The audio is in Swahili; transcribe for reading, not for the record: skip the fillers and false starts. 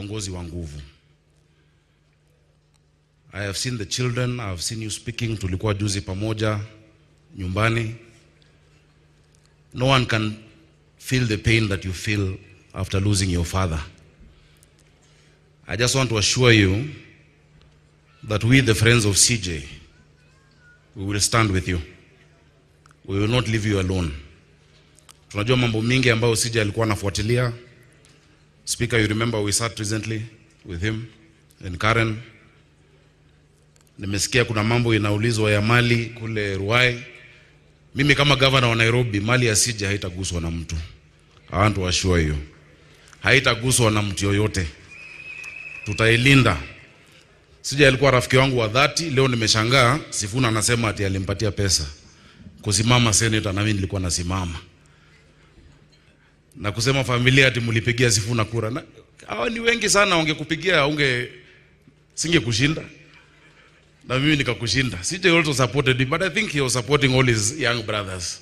Kiongozi wa nguvu. I have seen the children, I have seen you speaking. Tulikuwa juzi pamoja nyumbani. No one can feel the pain that you feel after losing your father. I just want to assure you that we, the friends of CJ, we will stand with you. We will not leave you alone. Tunajua mambo mingi ambayo CJ alikuwa anafuatilia. Speaker, you remember we sat recently with him and Karen. Nimesikia kuna mambo inaulizwa ya mali kule Ruai. Mimi kama governor wa Nairobi, mali ya CJ haitaguswa na mtu. I want to assure you. Haitaguswa na mtu yoyote. Tutailinda. CJ alikuwa rafiki wangu wa dhati. Leo nimeshangaa Sifuna anasema ati alimpatia pesa kusimama senator, na mimi nilikuwa nasimama na kusema familia ati mlipigia Sifuna kura. Na hawa ni wengi sana, wangekupigia singekushinda na mimi nikakushinda. CJ also supported me, but I think he was supporting all his young brothers.